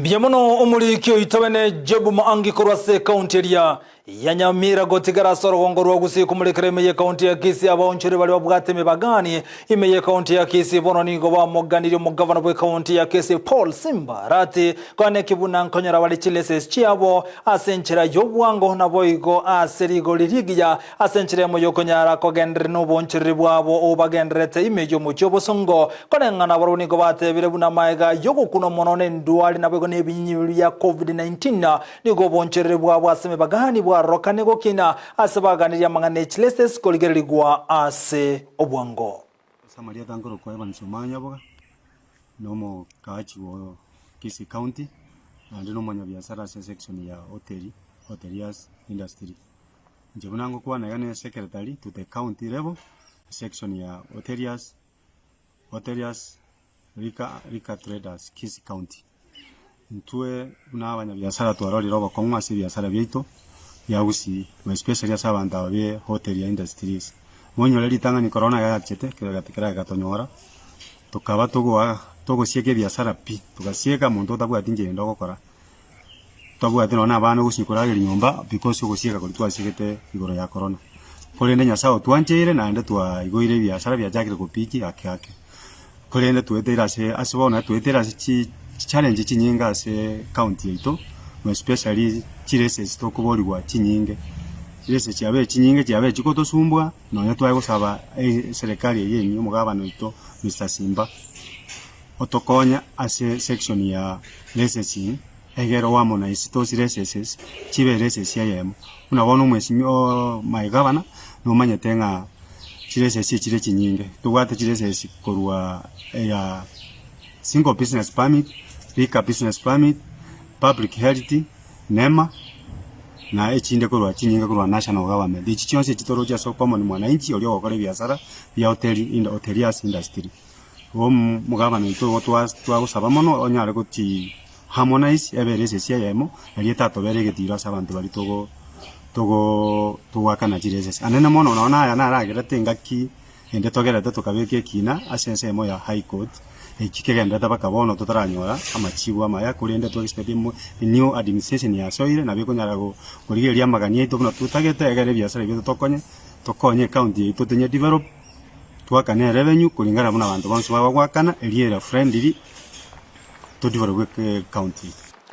Mbuya mono omoriki oito bene Job Maangi korwa ase ekaunti eria ya Nyamira gotigara ase orogongo rwa Gusii komorekera ime y'ekaunti ya Kisii abaonchori baria babwate emebagani ime y'ekaunti ya Kisii bono nigo bamoganirie omogavana bw'ekaunti ya Kisii Paul Simba Arati koaneki buna nkonyora bare chileses chiabo ase enchera y'obwango naboigo ase rigori rigiya Ase enchera emo y'okonyara kogendereria nobonchoreri bwabo obagendererete ime y'omochie obosongo, koreng'ana barabwo nigo batebire buna magega y'ogokunwa mono nendwari naboigo nebinyinyi bia Covid-19, nigo obonchoreri bwabo ase emebagani bwarorokane gokina ase baganirie amang'ana e chileses korigererigwa ase obwango. Ase amarieta nkorokwa Evans Omanya Boga, na omokaachi o Kisii County, naende na omonyabiasara ase esection ya hoteli, hoteliers industry. Inche buna ngokwana iga ne secretary to the county level, section ya hoteliers, hoteliers liquor, liquor traders Kisii county. Intwe buna abanyabiasara twarorire obokong'u ase ebiasara biaito bia gusii, especially ase abanto aba be hotelier industries. Monyore ritang'ani korona yachete kera egatonyora, tokaba togoa togosieka ebiasara pi, togasieka monto otabwati inchera ende ogokora. Twabwate nonya na abana ogochia korageria nyomba because ogosieka koria twasiegete igoro ya korona. Korende Nyasaye otwancheire naende twaigoire ebiasara biachakire gopiki ake ake. Korende tweteire ase ase bono tweteire ase chi challenge chinyinge ase county yaito especially chireses tokoborigwa chinyinge. Chirese chiabeire chinyinge chiabeire chigotosumbua nonya twaye gosaba eserekari eye enyia omogabana oito Mister Simba. Otokonye ase section ya licensing egere oharmonize those licenses chibe license eyemo. Buna bono omweshimiwa oo my governor nomanyete ng'a chilicense echire chinyinge, tobwate chilicense korwa eya single business permit, liquor business permit, public health, nema na echinde korwa chinyinge korwa national government. Echi chionsi echi toroche ase common mwananchi oria ogokora ebiasara bia hoteli hoteliers industry. Omogabana oito igo twagosaba mono onyare gochi harmonize ebere esesi eyemo, erio etatobere egetiro ase abanto baria togo togo togoakana chiresesi. Anene mono nonya naya naragerete engaki ende togerete tokabeka ekina ase ensemo ya high court, eki kegenderete mpaka bono totaranyora amachibu amaya korende to expect new administration yasoire nabo ekonyara korigereria amagani aito buna totagete egere ebiasara biaito tokonye tokonye ecounty yaito tonye develop. Twakane erevenue kulingana buna abanto bonsi bagoakana, erio ere friendly to develop ecounty.